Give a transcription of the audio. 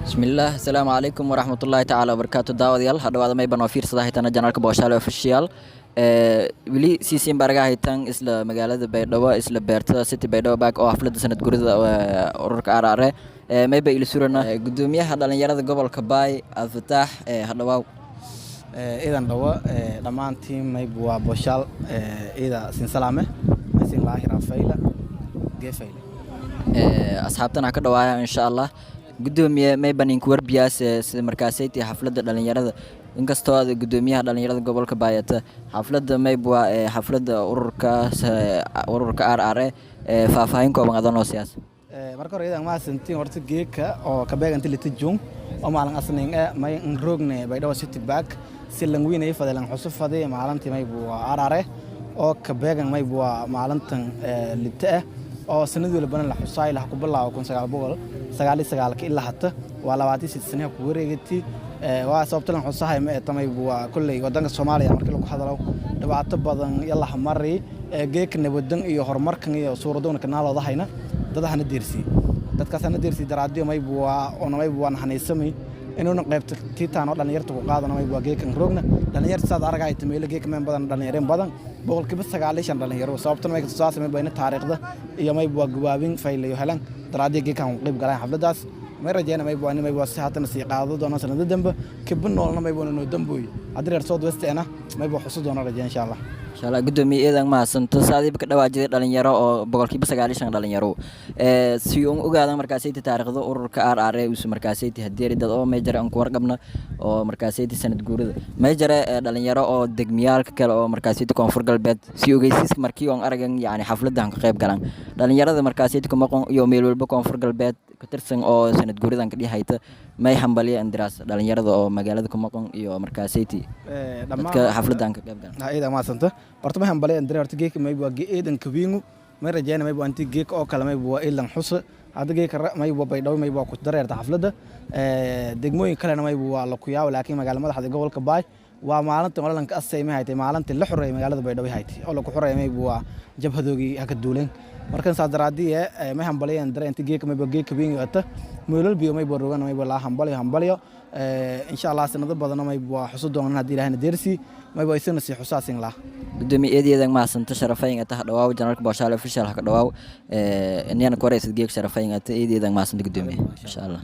Bismillaah, asalaamu calaykum waraxmatullaahi tacaala wabarakaatu. Daawadayaal, hadhawaada mayban oo fiirsada haytana channelka Booshaale Official. Weli siisiin baraga haytan isla magaalada Baydhabo, isla beertada City Baydhabo Park oo xafladda sanad gurida ururka RRA. Mayba ila surana gudoomiyaha dhalinyarada gobolka Baay, Abdifataax. Hadhawaaw. Iidan dhawo dhammaantiin. Mayb waa Booshaal iida sin salaame sin laahira fayla geefayla. Asxaabtana ka dhawaaya insha Allah. Gudoomiye, mayba ninka warbiyaas sida markaasayti xafladda dhalinyarada, inkastoo aad gudoomiyaha dhalinyarada gobolka Baayata, xafladda mayb waa xafladda ururka RRA, faahfaahin kooban adanoo siyaas. Marka hore iidan mahadsantiin. Horta geeka oo kabeeganta 6 June oo maalin asning e may nroogne Baydhabo City Park si langwiinay faday, lang xusu faday maalintii mayb waa RRA oo kabeegan mayb waa maalintan 6 ah oo sanad walbana la xusaay, laha ku bilaabo 1999-ka ilaa hata waa 28 sanaha ku wareegatay. Waa sababta lan xusahay ma eeta mayb waa kolley wadanka Soomaaliya markii lagu hadalo dhibaato badan yalaha mari. Geeka nabadan iyo horumarkan iyo suuradoona kanaalooda hayna dadahana deersii, dadkaasana deersii daraadiyo mayb waa oona mayb waa naxaniisamay inuuna qaybta tiitaan oo dhalinyarta ku qaadano. Mayb waa geekan roogna dhalinyarta saad aragay tameelo geeka meen badan dhalinyareen badan, 95% dhalinyaro. Sababtana may tusaas mayb waa ina taariikhda iyo mayb waa gawaabin faylayo helan daraadiyo geekan ku qayb galaan xafladaas. May rajeyna mayb waa in mayb waa si haatana sii qaado doona sanado dambe kiba noolna mayb waa noo dambooy haddii reer South West ena mayb waa xusu doona rajeyn insha Allah. Insha Allah. Gudoomiye, eedan mahadsanto. Saadiiba ka dhawaajiday dhalinyaro oo 95% dhalinyaro si un ogaadan markaasayti taariikhda ururka RRA usu markaasayti hadeeri dad oo may jare aan ku warqabna oo markaasayti sanad guurida may jare dhalinyaro oo degmiyaalka kale oo markaasayti Koonfur Galbeed si ogeysiiska markii oon aragan yacni xafladdan ka qayb galan dhalinyarada markaasayti kuma iyo meel walba Koonfur Galbeed ka tirsan oo sanad guuridan ka dhihayta. May hambaliya indiraas dhalinyarada oo magaalada kumaqon iyo markaasayti dadka xafladdan ka qayb galan? Ciidan mahadsanta. Horta may hambaliya indire. Horta geeka mayb waa ciidan kawiingu. May rajeyna mayb waa intii geeka oo kale mayb waa ciidan xusa. Hadda geeka mayb waa Baydhabo mayb waa ku dareerta xafladda, degmooyin kalena mayb waa la ku yaabo, laakiin magaala madaxda gobolka Baay waa maalinta olalanka asay may haytay, maalintii la xoreeyay magaalada Baydhabo haytay oo lagu xoreeyay mayb waa jabhadoogii haka duuleen. Markan saas daraadiye may hambaliyeen dare intii geeka mayb waa geeka wiingu ata meelal biyo mayb waa rogan mayb waa laa hambaliyo hambaliyo. Insha Allah sanado badan mayb waa xusu doonaan haddii Ilaahayna deersi mayb waa isagna sii xusaasin laa. Gudoomiye, eedeedan mahadsanta, sharafayn ata. Dhawaaw channelka Booshaale Official, haka dhawaaw inayana ku wareysad geek, sharafayn ata. Eedeedan mahadsanta, gudoomiye, insha Allah.